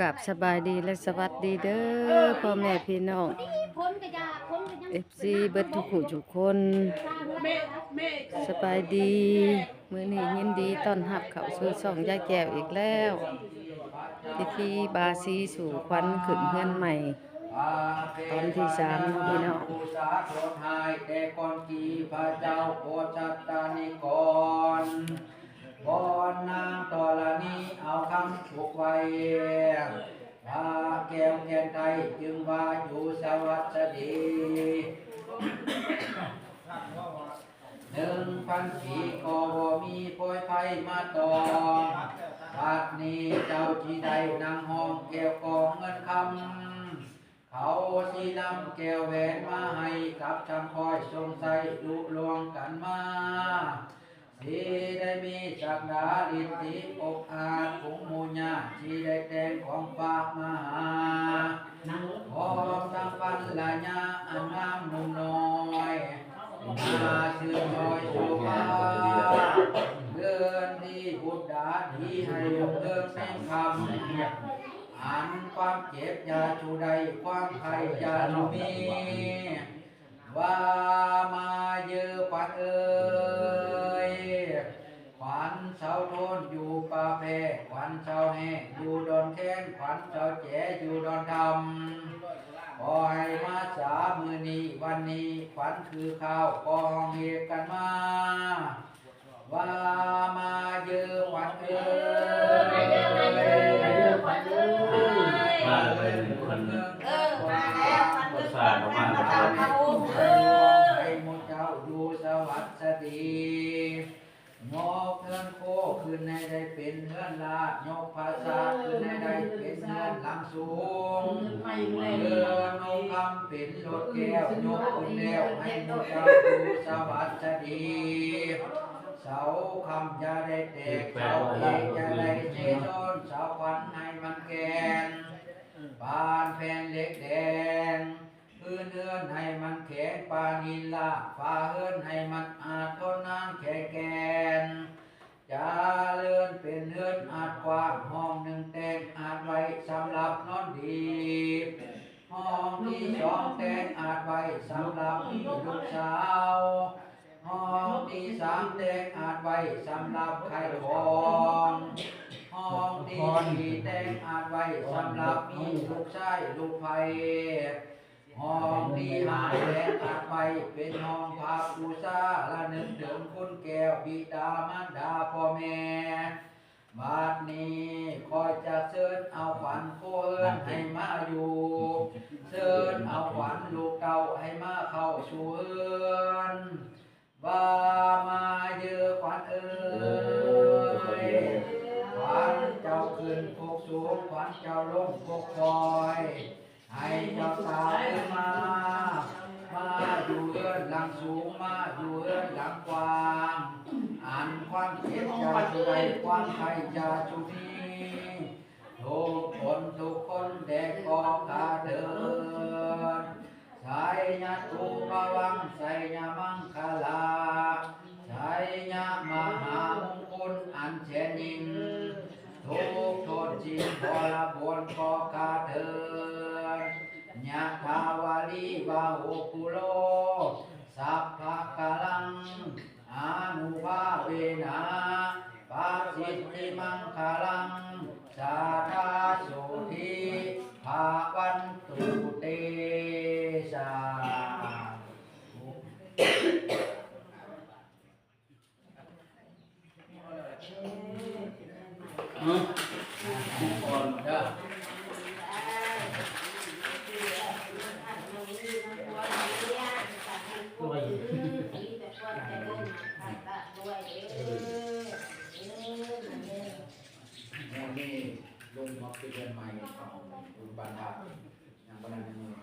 ກາບສະບາຍດີ ແລະ ສະຫວັດດີເດີ ພໍ່ແມ່ພີ່ນ້ອງ ເອັຟຊີ ເບິດທຸກຜູ້ທຸກຄົນ. ສະບາຍດີ ມື້ນີ້ຍິນດີຕ້ອນຮັບເຂົ້າສູ່ຊ່ອງຍາຍແກ້ວອີກແລ້ວ ພິທີບາສີສູ່ຂວັນຂຶ້ນເຮືອນໃໝ່ ຕອນທີສາມເນາະພີ່ນ້ອງ. ຂໍສາໂທດໃຫ້ແຕ່ກ່ອນທີ່ພະເຈົ້າໂພຊະຕານິກອນ ບ່ອນນາງທໍລະນີເອົາຄຳປຸກໄວ້ ພະແກ້ວແກ່ນໄທຈຶ່ງວ່າຢູ່ສະຫວັດສະດີ ໜຶ່ງພັນປີກໍບໍ່ມີໂພຍໄພມາຕ້ອງ ບັດນີ້ເຈົ້າຊິໄດ້ນັ່ງຫ້ອງແກ້ວກອງເງິນຄຳ ເຂົາຊິນຳແກ້ວແຫວນມາໃຫ້ກັບທ່ານ ຄອຍຊົມໃຊ້ລຸລ່ວງກັນມາ ຊິໄດ້ມີສັກດາລິດທິອົກອາດ ຜົງໝູຍາດ ຊິໄດ້ແຕ່ງຂອງຝາກມາຫາ ພ້ອມທັງພັນລະຍາອັນງາມໜຸ່ມນ້ອຍ ໜ້າຊື່ນຊ້ອຍໂສພາ ເຮືອນທີ່ບຸດດາດີໃຫ້ຮຸ່ງເຮືອງເປັນຄຳ ອັນຄວາມເຈັບຢ່າສູ່ໄດ້ ຄວາມໄຂ້ຢ່າສູ່ມີ ວ່າມາເຢີຂວັນເອີຍ ຂວັນເຊົາໂທນຢູ່ປ່າແພ ຂວັນເຊົາແຮງຢູ່ດອນແຄນ ຂວັນເຊົາແຈຢູ່ດອນທຳ ຂໍໃຫ້ມາສາມື້ນີ້ວັນນີ້ ຂວັນຄືຂ່າວຂໍຮ້ອງຮຽກກັນມາ ວ່າມາເຢີຂວັນເອີຍ ມາເດີ້ ມາເດີ້ຂວັນເອີຍ ມາເດີ້ຂວັນເອີຍ ເອີ ມາແລ້ວ ຂວັນເອີຍ ຂວັນເອີຍ ຂວັນເອີຍ ຂວັນເອີຍ ເອີ ໃຫ້ໝູ່ເຈົ້າຢູ່ສະຫວັດສະດີ ຍົກເຮືອນໂຄຂຶ້ນໃຫ້ໄດ້ເປັນເຮືອນລາດ ຍົກຜາສາດຂຶ້ນໃຫ້ໄດ້ເປັນເຮືອນຫຼັງສູງ ເຮືອນນົງຄຳເປັນລົດແກ້ວ ຍົກຂຶ້ນແລ້ວໃຫ້ໝູ່ເຈົ້າຢູ່ສະຫວັດສະດີ ເສົາຄຳຢ່າໄດ້ແຕກ ເສົາເອກຢ່າໄດ້ເສຊ້ອນ ເສົາຂວັນໃຫ້ມັນແກ່ນ ປານແຜ່ນເຫຼັກແດງ ພື້ນເຮືອນໃຫ້ມັນແຂງປານຫີນລາກ ຝາເຮືອນໃຫ້ມັນອາດທົນນານແຂງແກ່ນ ຈະເລີນເປັນເຮືອນອາດກວ້າງ ຫ້ອງໜຶ່ງແຕ່ງອາດໄວ້ສຳລັບນອນດີ ຫ້ອງທີສອງແຕ່ງອາດໄວ້ສຳລັບມີລູກສາວ ຫ້ອງທີສາມແຕ່ງອາດໄວ້ສຳລັບຂາຍຂອງ ຫ້ອງທີສີ່ແຕ່ງອາດໄວ້ສຳລັບມີລູກຊາຍລູກໃພ້ ຫ້ອງທີຫ້າແຕ່ງອາດໄວ້ເປັນຫ້ອງພະບູຊາ ລະນຶກເຖິງຄຸນແກ້ວບິດາມານດາພໍ່ແມ່ ບັດນີ້ຂ້ອຍຈະເຊີນເອົາຂວັນຄົນໃຫ້ມາຢູ່ ເຊີນເອົາຂວັນລູກເຕົ້າໃຫ້ມາເຂົ້າສູ່ເຮືອນ ວ່າມາເດີຂວັນເອີຍ ຂວັນເຈົ້າຂຶ້ນຄົກສູງ ຂວັນເຈົ້າລົງຄົກຄອຍ ໃຫ້ເຈົ້າຕາຂຶ້ນມາ ມາຢູ່ເຮືອນຫຼັງສູງ ມາຢູ່ເຮືອນຫຼັງກວ້າງ ອັນຄວາມເຈັບຢ່າສູ່ໄດ້ ຄວາມໄຂ້ຢ່າສູ່ມີ ທຸກຄົນທຸກຄົນແດ່ກໍກາເທີນ ໄຊຍະຕູປະວັງ ໄຊຍະມັງຄະລາ ໄຊຍະມະຫາມຸງຄຸນອັນແສນຍິ່ງ ທຸກໂທນສິ່ງບໍລະບົນກໍກາເທີນ ຍະຖາວາລີວາໂຫປຸໂລ ສັບພະກະລັງ ອະນຸພາເວນະ ປະສິດທິມັງຄະລັງ ສາທາໂສຕິ ພະວັນຕຸເຕ ສາທຸ. ມື້ນີ້ລົງມາເປັນເຮືອນໃໝ່ ບຸນບານທາດ ຍັງບໍ່ທັນໄດ້ເມືອ.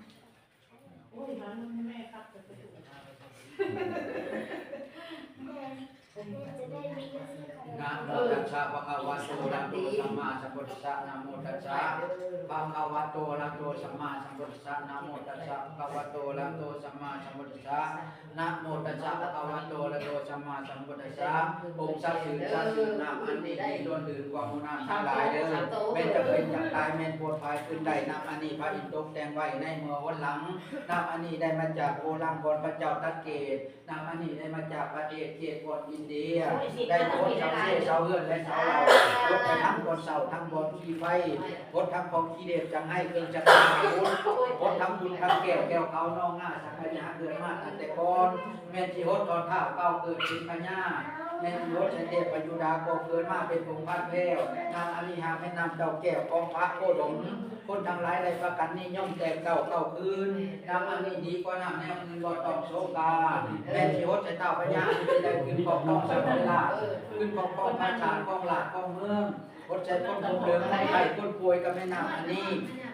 ໂອ້ຍ ມານອນແມ່ຄັກ ແມ່ ນະໂມຕັດສະ ພະຄະວະໂຕ ອະລະຫະໂຕ ສຳມາສຳພຸດທັດສະ ນະໂມຕັດສະ ພະຄະວະໂຕ ອະລະຫະໂຕ ສຳມາສຳພຸດທັດສະ ນະໂມຕັດສະ ພະຄະວະໂຕ ອະລະຫະໂຕ ສຳມາສຳພຸດທັດສະ ນະໂມຕັດສະ ພະຄະວະໂຕ ອະລະຫະໂຕ ສຳມາສຳພຸດທັດສະ ອົງສັກສິດສັກສິດ ນ້ຳອັນນີ້ມີຕົນອື່ນກວ່າໝູ່ນ້ຳທັງຫຼາຍເດີ ແມ່ນຈະເປັນຈະຕາຍ ແມ່ນໂພດພາຍຂຶ້ນໄດ້ ນ້ຳອັນນີ້ພະອິນຕົກແຕ່ງໄວ້ໃນເມື່ອຫົນຫຼັງ ນ້ຳອັນນີ້ໄດ້ມາຈາກໂກລັງ ກ່ອນພະເຈົ້າຕັດເກດ ນ້ຳອັນນີ້ໄດ້ມາຈາກປະເທດເຂດກ່ອນອິນເດຍ ໄດ້ໂພດຊາວເຊຊາວເຮືອນ ແລະ ຊາວເຫຼົ່າ ໂພດໄປທັງບ່ອນເຊົ່າ ທັງບ່ອນຂີ້ໄຟ ໂພດທັງຂອງຂີ້ເລັບ ຈັງໄຫ້ ເຄື່ອງຈັກສານ ໂພດທັງບຸນທັງແກ້ວ ແກ້ວຂາວ ໜອງງາ ສັກກະຍາ ເກີດມາຕັ້ງແຕ່ກ່ອນ ແມ່ນຊິຫົດຖອດທ້າວເກົ່າເກີດເປັນພະຍາ ແມ່ນຊິຫົດໃຫ້ເທບພະຢູດາກໍເກີດມາເປັນອົງພັນແພ້ວ ນ້ຳອັນນີ້ຫາກແມ່ນນ້ຳເຕົ້າແກ້ວຂອງພະໂຄດົມ ຄົນທັງຫຼາຍໄດ້ປະກັນນິຍົມແຕ່ເກົ່າເກົ່າຄືນ ນ້ຳອັນນີ້ດີກວ່ານ້ຳແນວອື່ນບໍ່ຕ້ອງສົງກາ ແມ່ນຊິຫົດໃຫ້ທ້າວພະຍາອັນນີ້ໄດ້ຂຶ້ນຄອບຄອງສັກກາລະ ຂຶ້ນຄອບຄອງພະຊາດ ຄອງລາດ ຄອງເມືອງ ຫົດໃສ່ຄົນພົມເຫຼືອງ ຄົນໄຂ້ ຄົນປ່ວຍກໍແມ່ນນ້ຳອັນນີ້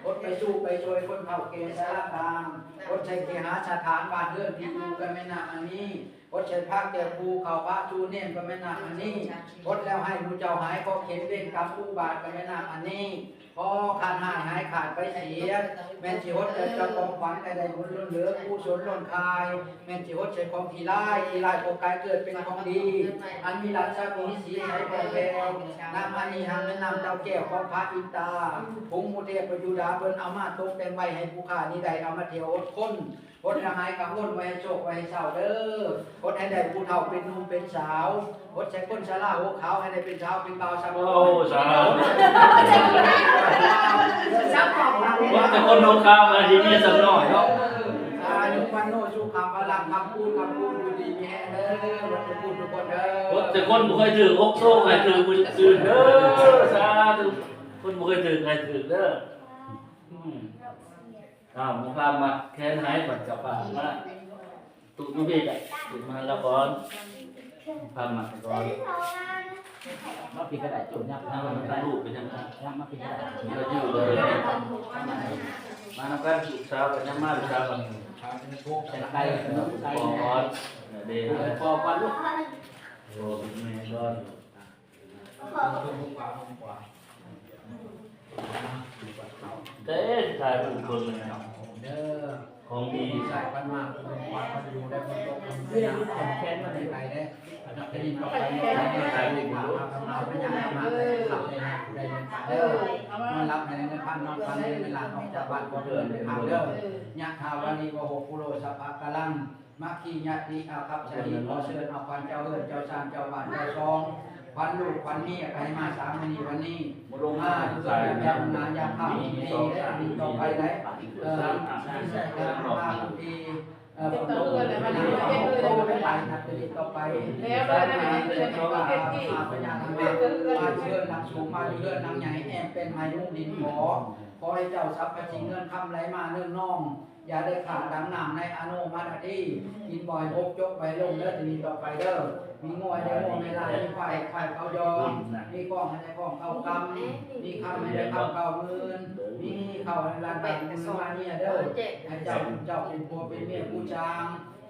ຫົດໄປສູ່ໄປຊ່ວຍຄົນເຖົ້າແກ່ຊະລາກາງ ຫົດໃສ່ເຄຫະສະຖານບ້ານເຮືອນທີ່ຢູ່ກໍແມ່ນນ້ຳອັນນີ້ ຫົດໃສ່ພະແກ້ວຄູ່ເຂົ້າ ພະສູ່ເນນກໍແມ່ນນ້ຳອັນນີ້ ຫົດແລ້ວໃຫ້ໝູ່ເຈົ້າຫາຍເຄາະເຂັນເວນກຳອຸບາດກໍແມ່ນນ້ຳອັນນີ້ ຂໍຂາດຮ້າຍຫາຍຂາດໄປເສຍ ແມ່ນຊິຫົດໃສ່ເຈົ້າຂອງຂວັນໃຫ້ໄດ້ບຸນລົ້ນເຫຼືອ ກຸສົນລົ້ນຄາຍ ແມ່ນຊິຫົດໃສ່ຂອງຂີ້ຮ້າຍ ຂີ້ຮ້າຍກໍກາຍເກີດເປັນຂອງດີ ອັນມີລາຊະມີສີໃສແປວ ນ້ຳອັນນີ້ຫາກແມ່ນນ້ຳເຕົ້າແກ້ວຂອງພະອິນຕາ ຜົງໝູເທບພະຢູດາເພິ່ນເອົາມາຕົກແຕ່ງໄວ້ໃຫ້ຜູ້ຂ້ານີ້ໄດ້ເອົາມາທ່ຽວອົດຄົນ ຫົດໃຫ້ຫາຍກັງວົນ ບໍ່ໃຫ້ໂສກ ບໍ່ໃຫ້ເສົ້າເດີ ຫົດໃຫ້ໄດ້ຜູ້ເຖົ້າເປັນໜຸ່ມເປັນສາວ ຫົດໃສ່ຄົນຊະລາຫົວຂາວ ໃຫ້ໄດ້ເປັນສາວເປັນບ່າວ ສາມຄົນ ໂອ້ ສາທຸ ຫົດແຕ່ຄົນຫົວຂາວ ໃຫ້ໄດ້ເມຍສ່ຳນ້ອຍເນາະ ອາຍຸວັນໂນ ສຸຂັງ ພະລັງ ຄຳຄູນ ຄຳຄູນ ຢູ່ດີມີແຮງເດີ ໝົດທຸກຜູ້ທຸກຄົນເດີ ຫົດແຕ່ຄົນບໍ່ເຄີຍຖືກ ຫົດໂຊກໃຫ້ຖືກມື້ອື່ນເດີ ສາທຸ ຄົນບໍ່ເຄີຍຖືກໃຫ້ຖືກເດີ ອືມ ອ້າວ ໝໍພາມມັດແຂນໃຫ້ ບັດເຈົ້າພາມາ ຕຸດມາພີ້ ຕຸດມາແລ້ວກ່ອນ ພາມມັດກ່ອນ ມາພີ້ກໍໄດ້ ໂຈນຍັບ ທາງລູກເປັນຫຍັງ ຍັບມາພີ້ກໍໄດ້ ມາຢູ່ເລີຍ ມານຳກັນ ລູກສາວກໍຍັບມາ ລູກສາວກໍ ໃສ່ໄກ່ ໃສ່ໄກ່ ຂໍກ່ອນ ເດ້ ຂໍກ່ອນລູກ ໂອ້ ແມ່ກ່ອນ ເດ້ ຖ່າຍຮູບເບິ່ງເດີ ຂອງດີ ໃສ່ປັນມາ ເປັນຂວັນ ມັນຢູ່ໄດ້ ມັນຕົກ ມັນເປັນແຂນ ມັນໄປໄດ້ ອັນນັ້ນ ອັນນີ້ຕໍ່ໄປ ເນາະ ຖ່າຍຮູບເບິ່ງເດີ ເອີ ເອົາໄປຫຍັງມາ ເອີ ເອົາໄປໃຫ້ຜູ້ໃດເດີ ນອນຫຼັບໃຫ້ໄດ້ເງິນພັນ ນອນຝັນໃຫ້ໄດ້ເງິນລ້ານ ອອກຈາກບ້ານ ບໍ່ເດີນໄປທາງເດີ ຍະຖາ ວາລິວະ ໂຫ ປຸໂຣ ສັບພະກາລັງ ມັກຂີ ຍະຕິ ອາຄັບສະຫິ ຂໍເຊີນເອົາຂວັນເຈົ້າເຮືອນ ເຈົ້າຊານ ເຈົ້າບ້ານ ເຈົ້າຊ່ອງ ຂວັນລູກຂວັນເມຍ ໃຫ້ມາສາມມື້ນີ້ວັນນີ້ ມາເພື່ອແຕ່ງງານ ຢາກພາຜູ້ດີ ແລະ ດີຕໍ່ໄປໄດ້ ເອີ ພາຜູ້ດີ ເອີ ຄົນຕົກເຮືອນ ແລະ ມາເຮັດເຮືອນ ໂຕໄດ້ຫຼາຍ ນັບແຕ່ນີ້ຕໍ່ໄປ ແລ້ວ ແລ້ວ ແລ້ວ ເຊີນຫຼັງສູງ ມາຢູ່ເຮືອນຫຼັງໃຫຍ່ ແອ້ມເປັນໄມ້ມຸງດິນ ຂໍ ຂໍໃຫ້ເຈົ້າສັບພະສິ່ງ ເງິນຄຳໄຫຼມາເນີ່ງນອງ ຢ່າໄດ້ຂາດດັງນ້ຳໃນອະໂນມາດາທີ ກິນບໍ່ໃຫ້ບົກ ຈົກບໍ່ໃຫ້ລົງເດີ ທີນີ້ຕໍ່ໄປເດີ ມີງົວໃຫ້ໄດ້ງົວແມ່ລາຍ ມີຄວາຍໃຫ້ຄວາຍເຂົ້າຢອງ ມີຄອງໃຫ້ໄດ້ຄອງເຂົ້າກຳ ມີຄຳໃຫ້ໄດ້ຄຳເກົ້າໝື່ນ ມີເຂົ້າໃຫ້ລ້ານບາດ ມີເງິນມາເນຍເດີ ໃຫ້ເຈົ້າ ເຈົ້າເປັນຜົວເປັນເມຍຜູ້ຊ່າງ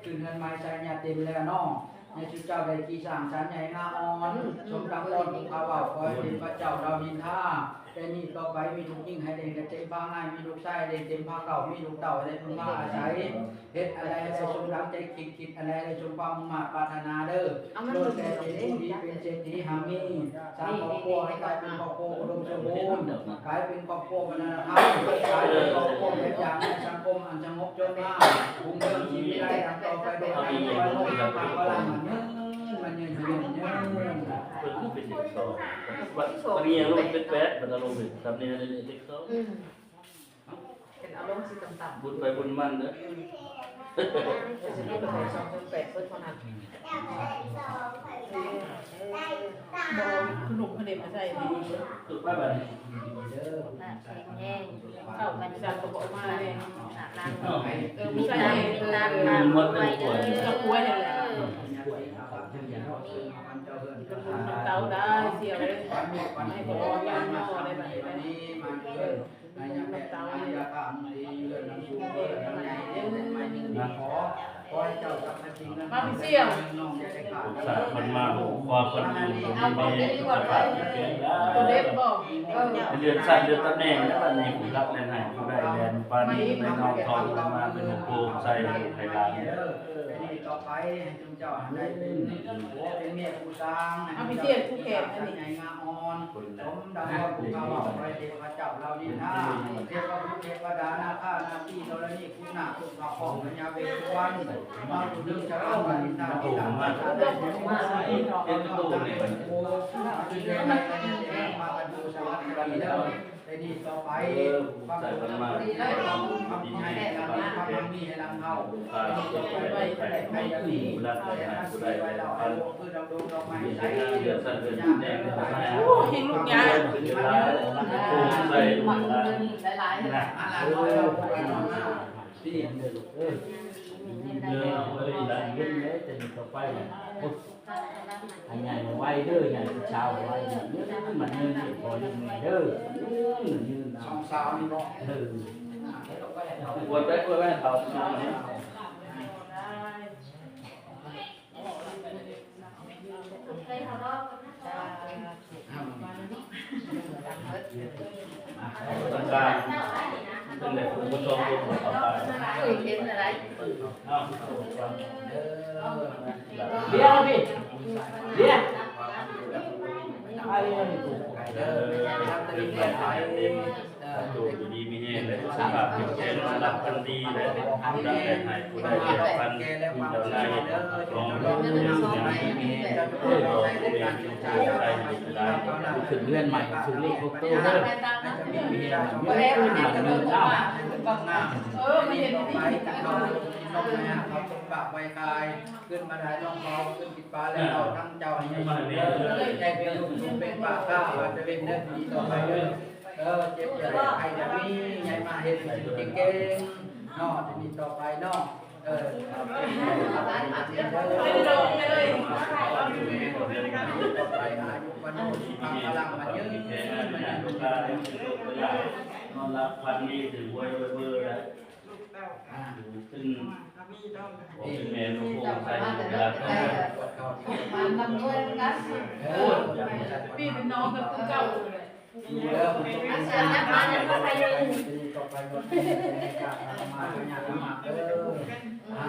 ຂຶ້ນເຮືອນໃໝ່ໃຊ້ຍາເຕັມແລ້ວເນາະ ໃຫ້ຊຸມເຈົ້າໄດ້ທີ່ສ້າງສັນໃຫຍ່ງາອ່ອນ ສົມດັ່ງກ່ອນຜູ້ຂ້າເວົ້າ ຂໍໃຫ້ເທບພະເຈົ້າດາວມິນທາ ແຕ່ນີ້ຕໍ່ໄປມີລູກຍິງໃຫ້ໄດ້ເຕັມພາງ່າຍ ມີລູກຊາຍໃຫ້ໄດ້ເຕັມພາເກົ້າ ມີລູກເຕົ້າໃຫ້ໄດ້ເພິ່ງພາອາໄສ ເຮັດອັນໃດໃຫ້ໄດ້ສົມດັ່ງໃຈຄິດ ຄິດອັນໃດໃຫ້ໄດ້ສົມຄວາມມຸ່ງມາດປາດຖະໜາເດີ ລ້ວນແຕ່ເປັນຜູ້ດີເປັນເສດຖີຫາມີ ສ້າງຄອບຄົວໃຫ້ກາຍເປັນຄອບຄົວອຸດົມສົມບູນ ກາຍເປັນຄອບຄົວບັນດານະທຳ ກາຍເປັນຄອບຄົວແບບຢ່າງໃນສັງຄົມອັນສະຫງົບຈົນງາມ ຮຸ່ງເຮືອງຊີວິໄລ ດັ່ງຕໍ່ໄປໂດຍອັນມີວັນລົງ ພາພະລັງ ມັນຍືນ ມັນຍືນ ມັນຍືນ ເພິ່ນຄືເປັນເດັກສອງ ວັນນີ້ລົງເປັນແປດ ບັດລະລົງເປັນສຳເນີເດັກສອງ ອືມ ເປັນອາລົມຊິຕ່ຳໆ ບຸນໄປບຸນມັນເດີ ອືມ ເປັນສອງເປັນແປດເບິດເທົ່ານັ້ນ ບໍ່ ຂະໜົມຂະເດັບມາໃສ່ ໄປບັດນີ້ ແຂງແຮງ ເຂົ້າກັນ ສາວກໍບໍ່ອອກມາເລີຍ ເອີ ຜູ້ຊາຍ ຕາມມາ ມັນໝົດ ໄວເດີ ກັບປ່ວຍຫັ້ນແຫຼະ ນ້ຳເຕົ້າໄດ້ ເສຍເລີຍ ໃຫ້ບໍ່ອອກຍາມໜໍ່ໄດ້ບັດນີ້ ນ້ຳເຕົ້າ ເອີ ຂອ ມາເປັນສຽງ ສາກເພິ່ນມາ ຄອບເພິ່ນຢູ່ດີມີແຮງ ເປັນເດືອນຊັ້ນເດືອນຕຳແໜ່ງ ແລ້ວບັດນີ້ຜູ້ຫຼັກແລ່ນໃຫ້ຜູ້ໄດ້ແລ່ນປັນ ໄດ້ນ້ອມທອງມາເປັນໂຮມໂພມໃສ່ໃຫ້ຫຼານ ເດີ ໃນນີ້ຕໍ່ໄປ ເຈົ້າໃຫ້ໄດ້ເປັນຜົວເປັນເມຍຜູ້ຊ່າງ ໃຫ້ເປັນຜູ້ແຂກອັນນີ້ ໃຫຍ່ງາອ່ອນ ສົມດັ່ງວ່າຜູ້ຂ້າເວົ້າ ໄປເທພະເຈົ້າລາວນິນທາ ເທພະບຸດເທວະດາ ນາຄານາຄີ ທໍລະນີ ຄຸນນາກ ຄຸນພະຄອງ ພະຍາເວດສຸວັນ ມາບຸນເລື່ອງຊະລາວານິນທາ ເປັນໂຕນີ້ ເປັນໂຕນີ້ ມາກັນຢູ່ສະຫວັດດີເດີ. ແຕ່ນີ້ຕໍ່ໄປ ຄວາມສຸກຄວາມສະບາຍດີ ຄວາມມີໃຫ້ແກ່ເຮົາ ຄວາມຮັ່ງມີໃຫ້ລ່ຳເຮົາ ແຕ່ນີ້ຕໍ່ໄປໄປໄປໄປໄປ ແຕ່ມັນຊິໄວ້ເລົ່າໃຫ້ໂລກຄືດອກດົງດອກໄມ້ໃສ ໂອ້ ເຮັງລູກຍາ ມັນຍືນ ມັນຍືນ ຫຼາຍໆ ນະ ເອີ ດີເດີລູກເອີ ເດີ ເອີ ດີລະ ເງິນເດ້ ແຕ່ນີ້ຕໍ່ໄປນະ ໂອ້ຍ ໃຫ້ໃຫຍ່ໄວເດີ ໃຫຍ່ເຊົ້າໄວເດີ ມັນຍືນ ພໍຍືນແມ່ເດີ ມັນຍືນ ມັນຍືນ ສອງສາວນີ້ເນາະ ເອີ ກວດໄວ້ ກວດໄວ້ ເຖົ້າ ຕ້ອງການ ເປັນແບບຜູ້ປະກອບຕົວຂອງເຂົາໄປ ເອີ ເຫັນອະໄລ ເອົາ ເດີ ເດຍ ເດຍ ເອີ ເປັນໄປໄດ້ເຕັມ ເອີ ຢູ່ດີມີແຮງ ແລະ ສຸຂະພາບເຂັ້ມແຂງ ນອນຫຼັບຝັນດີ ແລະ ຜູ້ໃດແລນໃຫ້ ຜູ້ໃດແລນປັນ ເຈົ້ານາຍເຮັດ ຂຶ້ນເຮືອນໃໝ່ ຖືກເລກຫົກໂຕເດີ ມີເງິນເນາະ ເອີ ມາເຫັນ ເອົາສົມບັກໄວ້ຂາຍ ຂຶ້ນມາໄດ້ນ້ອງເຂົາ ຂຶ້ນກິນປາແລ້ວ ເອົາທັງເຈົ້າໃຫ້ໃຫຍ່ເດີ ໃຫ້ເປັນລູກເປັນປ້າຂ້າ ວ່າຈະເປັນເດີ ດີຕໍ່ໄປເດີ ເອີ ເຈັບຢ່າໄດ້ ໄຂ້ຢ່າມີ ໃຫຍ່ມາເຮັດເປັນເກັ່ງໆ ເນາະ ຈະມີຕໍ່ໄປເນາະ ເອີ ອາຍຸວັນໂນສຸຂັງພະລັງ ມັນຍືນ ນອນຫຼັບຝັນດີ ຖືຫວຍເບີໆ ແລ້ວ ອ່າ ຂຶ້ນ ເປັນແມ່ລູກໂປ່ງໃສ່ຢູ່ເວລາ ເອີ ເປັນພີ່ເປັນນ້ອງກັນຄືເກົ່າ ເອີ ມາ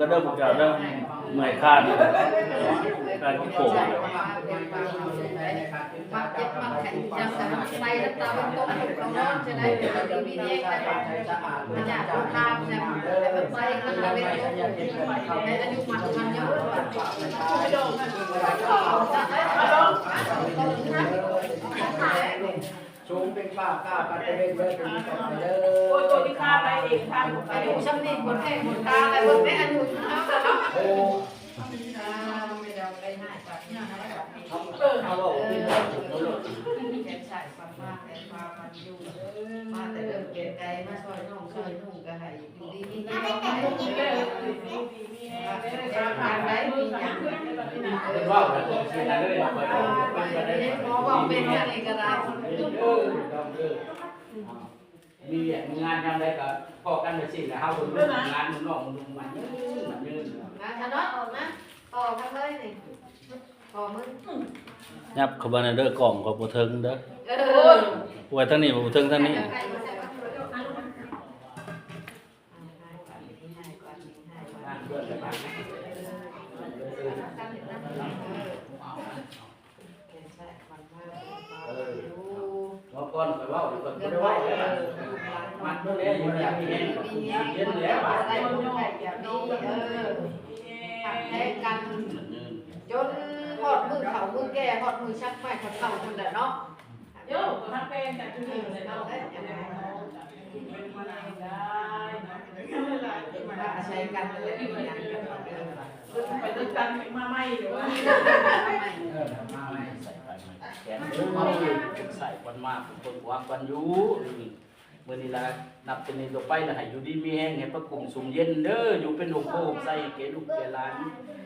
ເດີພວກເຈົ້າເດີ ເມື່ອຍຄ້ານ ການກິນໂປງ ມັກເຈັບມັກໄຂ້ ຈຳສະໝັກໄປ ແລ້ວຕາເວັນຕົກ ເຂົານອນຈະໄດ້ ດີມີແຮງ ໄປ ພະຍາດ ໂລຄາ ແຊບ ໃຫ້ມັນໄປ ໃຫ້ມັນເປັນ ໃຫ້ອາຍຸໝັ້ນຂວັນຍືນ ສູງເປັນຟ້າ ກ້າປັດຕະເວັນເດີ ເປັນຕໍ່ໄປເດີ ໂອ້ຍ ໂຕທີ່ຂ້າໄປເອງ ຂ້າໄປ ໂອ້ ຊ່ຳນີ້ ບໍ່ແທ້ ບໍ່ຕາ ແລ້ວເບິ່ງແມ່ນເຮົາເນາະ ໂອ້ ອ່າ ແມ່ນເຮົາໄປໃຫ້ ເອີ ເຮົາເວົ້າເປັນ ເອີ ແກ່ນໃສ ຄວາມມາ ແກ່ນຄວາມມັນຢູ່ ເອີ ມາແຕ່ເດີນແກ່ນໄກ ມາຊ່ອຍນ້ອງຊ່ອຍນຸ່ງ ກໍໃຫ້ຢູ່ດີມີແຮງ ເອີ ເພິ່ນເວົ້າແລ້ວກໍຊິໄດ້ເລີຍ ເວົ້າເປັນອັນນີ້ກໍໄດ້ ເອີ ເອີ ມີວຽກມີງານຍາມໃດກໍພໍ້ກັນໄປຊີ້ແຫຼະ ເຮົາເບິ່ງລູກງານນ້ອງນຸ່ງມັນຍືນ ມັນຍືນ ມາ ມາເນາະ ອອກມາ ອອກທາງເລີຍນີ້ ພໍມຶງ ຫຍັບເຂົ້າມາແດ່ເດີ ກ້ອງກໍບໍ່ເຖິງເດີ ເອີ ໄວ້ທາງນີ້ບໍ່ເຖິງທາງນີ້ ເອີ ເວົ້າກ່ອນ ຂ້ອຍເວົ້າ ຂ້ອຍບໍ່ໄດ້ເວົ້າເດ້ ມັນບໍ່ແລ້ວ ຢູ່ດີມີແຮງ ເຢັນແລ້ວ ເອີ ຮັກແພງກັນ ຈົນຮອດມື້ເຖົ້າມື້ແກ່ ຮອດມື້ຊັກໄມ້ເຖົ້າພຸ້ນແຫຼະເນາະ ໂຍ ຮັກແພງກັນຢູ່ນີ້ແຫຼະເນາະ ອາໄສກັນແຫຼະ ໄປດ້ວຍກັນ ມາໃໝ່ເດີ ເອີ ມາໃໝ່ ໃສ່ໄປໃໝ່ ແຂນໃສ່ກັນມາ ເປັນຄົນກວ້າງກັນຢູ່ ມື້ນີ້ລະ ນັບແຕ່ນີ້ຕໍ່ໄປລະ ໃຫ້ຢູ່ດີມີແຮງ ໃຫ້ພະຄຸມຊຸ່ມເຢັນເດີ ຢູ່ເປັນຮົ່ມໂພຮົ່ມໄຊ ໃຫ້ແກ່ລູກແກ່ຫຼານ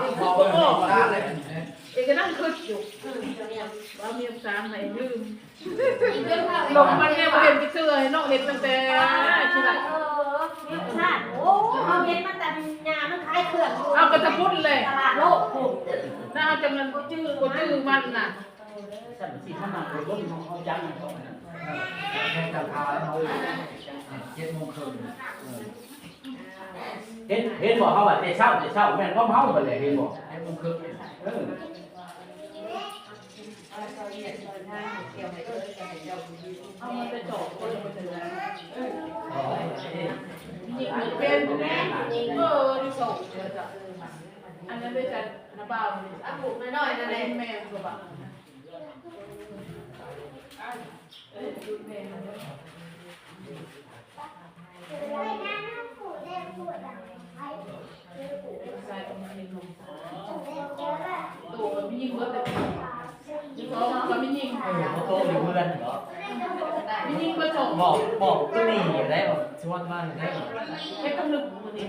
ຄືບໍ່ອອກ ເອກະນັ່ງຄຶດຢູ່ ວ່າເມຍສາມໃຫ້ລືມ ລົງມາແນວບໍ່ເຫັນໄປເທື່ອເນາະ ເຫັນຕັ້ງແຕ່ທີ່ລະ ເອີ ເມຍສາມ ໂອ້ ເຮົາເຫັນມາແຕ່ຍາມມັນຂາຍເຄື່ອງຢູ່ ເອົາກະຕະພຸ້ນແຫຼະ ຕະຫຼາດໂລກພຸ້ນ ນາງເຮົາຈັ່ງນັ້ນບໍ່ຈື່ ບໍ່ຈື່ມັນນະ. ຊັ້ນຊິມານັ່ງລົມເຮົາຈັງເຂົານັ້ນ ແມ່ນຕາຂາວເຮົາ ເຈັດໂມງເຄິ່ງ ເອີ ເຫັນ ເຫັນບໍ່ ເຮົາວ່າແຕ່ເຊົ້າ ແຕ່ເຊົ້າ ແມ່ນຄວາມເຮົາຫັ້ນແຫຼະ ເຫັນບໍ່ ເຈັດໂມງເຄິ່ງ ເອີ ເອົາມາແຕ່ຈອກເພິ່ນ ເອີ ເປັນແມ່ນຍິງ ເອີ ອັນນັ້ນເດ້ ອັນນັ້ນບ່າວ ອັນຜູ້ນ້ອຍໆນັ້ນແຫຼະ ແມ່ນບໍ່ ໂຕມັນຍິງເບິດເລີຍ ສອງກະມີຍິງ ເອີ ເຂົາໂຕຢູ່ເຮືອນເນາະ ມີຍິງເບິດສອງ ບອກ ບອກໂຕນີ້ໄດ້ ບອກຊວນມາໄດ້ ເຮັດກະລຶກມື້ນີ້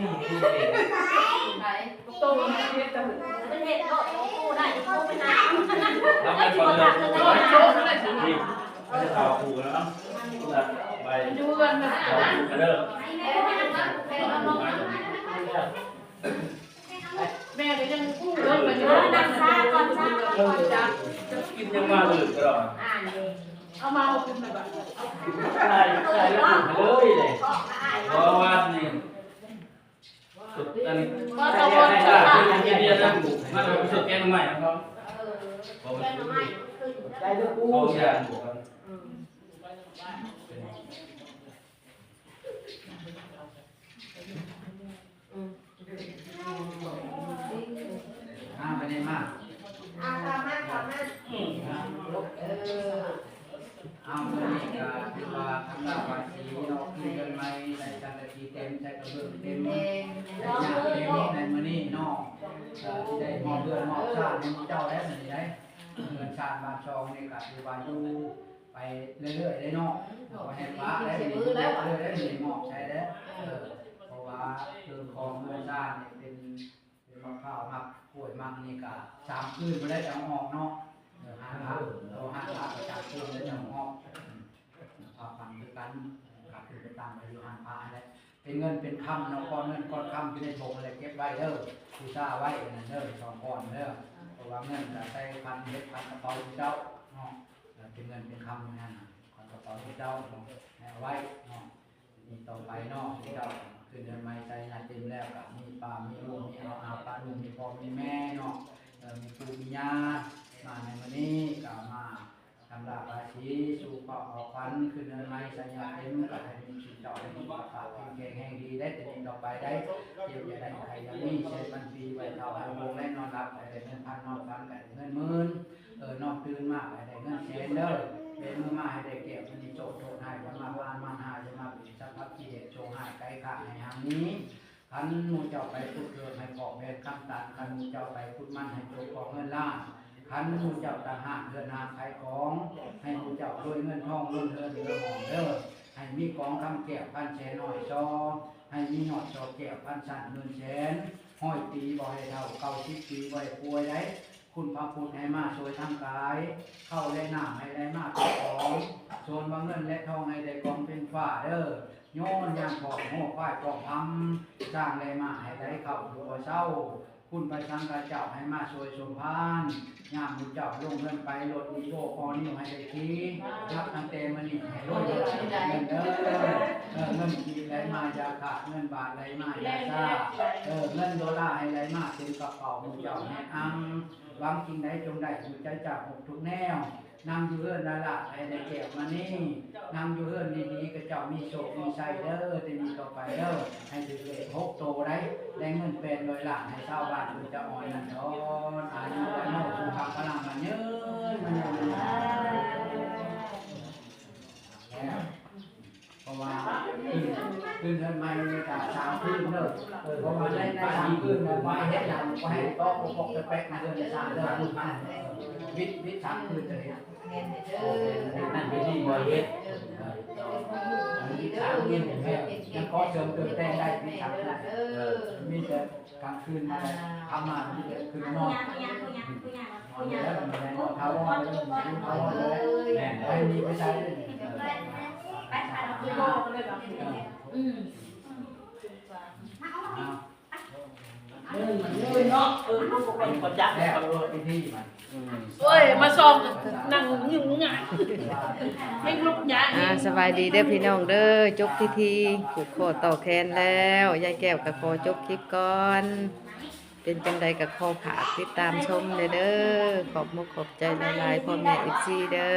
ໂຕມັນເຮັດກະລຶກ ມັນເຮັດໂຕໄດ້ ໂຕໄປນາ ແລ້ວມັນກໍເລີຍ ໂຕໄດ້ ນີ້ ມັນຈະເຂົ້າຄູ່ແລ້ວເນາະ ໃບ ມັນຢູ່ເຮືອນມັນ ເດີ ແມ່ກໍຍັງເລີຍໄປຢູ່ ນັ່ງຊາກ່ອນຊາກ່ອນ ກິນຍັງມາເລີຍກໍໄດ້ ເອົາມາເອົາຂຶ້ນມາບາດ ໄດ້ ໄດ້ເລີຍເລີຍ ເພາະວ່ານີ້ ສຸດອັນ ມາຕະວັນ ເບຍນຳ ມາຕະວັນ ສຸດແກງໜໍ່ໄມ້ນຳ ເອີ ແກງໜໍ່ໄມ້ ໄດ້ເດີປູ ສອງຢ່າງບວກກັນ ອືມ ອືມ ອ່າ ໄປນີ້ມາ ອ່າ ຕາມມາ ຕາມມາ ເອີ ເອົາ ມື້ນີ້ກໍຖືວ່າທຳລາວາສີເນາະ ຄືເຮືອນໃໝ່ ໃສ່ສັງກະສີເຕັມ ໃສ່ກະເບື້ອງເຕັມ ໃສ່ຫຍ້າເຕັມໃນມື້ນີ້ເນາະ ເອີ ທີ່ໄດ້ມອບເຮືອນມອບຊານໃຫ້ໝູ່ເຈົ້າແລ້ວມື້ນີ້ໄດ໋ ເຮືອນຊານບ້ານຊ່ອງນີ້ກໍຖືວ່າຢູ່ໄປເລື້ອຍໆເດ້ເນາະ ບໍ່ໃຫ້ປະໄດ້ ເລື່ອຍໆເດ້ ມອບໃສ່ເດ້ ເອີ ເພາະວ່າເຄື່ອງຂອງເຮືອນຊານນີ້ເປັນ ເປັນໝາກພ້າວ ໝາກກ້ວຍ ໝາກນີ້ກະສາມຄືນພຸ້ນແຫຼະຈັ່ງອອກເນາະ ເອີ ຫ້າ ເອີ ຫ້າ ສາມຄືນແລ້ວຈັ່ງອອກ ອືມ ພາກັນຄືກັນ ກະຄືໄປຕັ້ງໄວ້ຢູ່ຮ້ານພະຫັ້ນແຫຼະ ເປັນເງິນເປັນຄຳເນາະ ກ້ອນເງິນກ້ອນຄຳຢູ່ໃນຖົງຫັ້ນແຫຼະ ເກັບໄວ້ເດີ ບູຊາໄວ້ອັນນັ້ນເດີ ສອງກ້ອນເດີ ເພາະວ່າເງິນກະໃສ່ຂັນ ເຮັດຂັນກະເປົາເຈົ້າເນາະ ເອີ ເປັນເງິນເປັນຄຳຢູ່ນັ້ນນະ ຂັນກະເປົາເຈົ້າເນາະ ໃຫ້ເອົາໄວ້ເນາະ ນີ້ຕໍ່ໄປເນາະ ເຈົ້າຂຶ້ນເຮືອນໃໝ່ໃສ່ຫຍ້າເຕັມແລ້ວ ກະມີປ້າມີລຸງ ມີອາ ອາ ປ້າລຸງ ມີພໍ່ມີແມ່ເນາະ ເອີ ມີປູ່ມີຍ່າ ມາໃນມື້ນີ້ກະມາທຳລາວາສີສູ່ເຂົ້າເອົາຂວັນ ຂຶ້ນເຮືອນໃໝ່ໃສ່ຫຍ້າເຕັມ ກະໃຫ້ມີສຸຂະເຈົ້າ ໃຫ້ມີສຸຂະພາບເຂັ້ມແຂງແຮງດີໄດ້ ແຕ່ນີ້ຕໍ່ໄປໄດ້ ເຈັບຢ່າໄດ້ ໄຂ້ຢ່າມີ ແສນພັນປີ ໄວ້ເຖົ້າໄວ້ວົງ ແລະນອນຫຼັບໃຫ້ໄດ້ເງິນພັນ ນອນຝັນໃຫ້ໄດ້ເງິນໝື່ນ ເອີ ນ້ອງຕື່ນມາໃຫ້ໄດ້ເງິນແສນເດີ ແບມືມາໃຫ້ໄດ້ແກ້ວມະນີໂຊດ ໂທດຮ້າຍຢ່າມາຜ່ານ ມານຮ້າຍຢ່າມາເບຍດ ສັບພະກິເລດ ໂຊກຮ້າຍໄກຂ້າໃຫ້ຫ່າງໜີ ຄັນໝູ່ເຈົ້າໄປພຸດເລື່ອງໃຫ້ຄອບແບນຄຳຕັນ ຄັນໝູ່ເຈົ້າໄປຂຸດມັນໃຫ້ໂຕກອງເງິນລ້ານ ຄັນໝູ່ເຈົ້າຕັ້ງຮ້ານເຮືອນຮ້ານຂາຍຂອງ ໃຫ້ໝູ່ເຈົ້າລວຍເງິນທອງ ເງິນເຮືອນເຮືອນຫ້ອງເດີ ໃຫ້ມີກອງຄຳແກ້ວພັນແສນຮ້ອຍຊໍ ໃຫ້ມີຍອດຊໍແກ້ວພັນຊັ້ນໝື່ນແສນ ຮ້ອຍປີບໍ່ໃຫ້ເຖົ້າ ເກົ້າສິບປີບໍ່ໃຫ້ປ່ວຍໄດ໋ ຄຸນພະພຸດໃຫ້ມາຊ່ວຍທາງກາຍ ເຂົ້າແລະນ້ຳໃຫ້ໄຫຼມາເປັນຂອງ ສ່ວນວ່າເງິນແລະທອງໃຫ້ໄດ້ກອງເປັນຟ້າເດີ ໂຍນຍານພ້ອມງົວຄວາຍພ້ອມພຳ ຊ້າງແລະມ້າໃຫ້ໄຫຼເຂົ້າຢູ່ບໍ່ເຊົາ ຄຸນພະສັງຄະເຈົ້າໃຫ້ມາຊ່ວຍສົມພານ ຍາມໝູ່ເຈົ້າລົງເຮືອນໄປ ລົດ Revo All New ໃຫ້ໄດ້ຂີ່ ນັບຕັ້ງແຕ່ມື້ນີ້ໃຫ້ລົງເຮືອນໄດ້ເງິນເດີ ເອີ ເງິນກີບໄຫຼມາຢ່າຂາດ ເງິນບາດໄຫຼມາຢ່າຊ້າ ເອີ ເງິນໂດລາໃຫ້ໄຫຼມາເຕັມກະເປົາໝູ່ເຈົ້າແມ່ນອັງ ຫວັງສິ່ງໃດຈົ່ງໄດ້ ຮູ້ໃຈຈາກທຸກແນວ ນັ່ງຢູ່ເຮືອນລາລາດໃຫ້ໄດ້ແກ້ວມະນີ ນັ່ງຢູ່ເຮືອນດີໆ ຂະເຈົ້າມີໂຊກມີໄຊເດີ ແຕ່ນີ້ຕໍ່ໄປເດີ ໃຫ້ຖືກເລກຫົກໂຕໄດ້ ໄດ້ເງິນແປດຮ້ອຍລ້ານ ໃຫ້ຊາວບ້ານເພິ່ນຈະອອຍນັ້ນດອນ ອາຍຸວັນໂນສຸຂັງພະລັງ ມາຍືນ ມາຍືນ ມາຍືນ ແລ້ວ ເພາະວ່າຄືນ ຄືນເຮືອນໃໝ່ນີ້ກະສາມຄືນເດີ ເພາະວ່າໃນ ໃນສາມຄືນນັ້ນ ບໍ່ໃຫ້ເຮັດຫຍັງ ບໍ່ໃຫ້ຕອກປົກໆແປກໆ ໃນເຮືອນໃນຊານເດີ ວິດ ວິດສາມຄືນເດີ ເຮັດນັ້ນເຮັດນີ້ບໍ່ໃຫ້ເຮັດ ວິດສາມຄືນເດີ ຍັງຂໍເສີມເຕີມແຕ່ງໄດ້ ວິດສາມຄືນ ມີແຕ່ ກາງຄືນມາ ອ່າ ຄ່ຳມາ ຄືນນອນ ນອນຢູ່ແລ້ວ ນອນຢູ່ແລ້ວ ຖາວອນເລີຍ ຖາວອນເລີຍ ແມ່ນ ໄປນີ້ໄປໃສເລີຍ ໄປ ໄປ ອືມ ເອີ ເນາະ ເອີ ເຂົາບໍ່ຄ່ອຍຮູ້ຈັກ ແລ້ວ ເຂົາ ພິທີມັນ ໂອ້ຍ ມາສ່ອງນັ່ງງຶງງະ ເຮັດລູກຍາ ອ່າ ສະບາຍດີເດີພີ່ນ້ອງເດີ ຈົບພິທີຜູກຂໍ້ຕໍ່ແຂນແລ້ວ ຍາຍແກ້ວກໍຂໍຈົບຄລິບກ່ອນ ເປັນຈັ່ງໃດກໍຂໍຝາກຕິດຕາມຊົມແດ່ເດີ ຂອບມຸກຂອບໃຈຫຼາຍໆ ພໍ່ແມ່ ເອັຟຊີ ເດີ.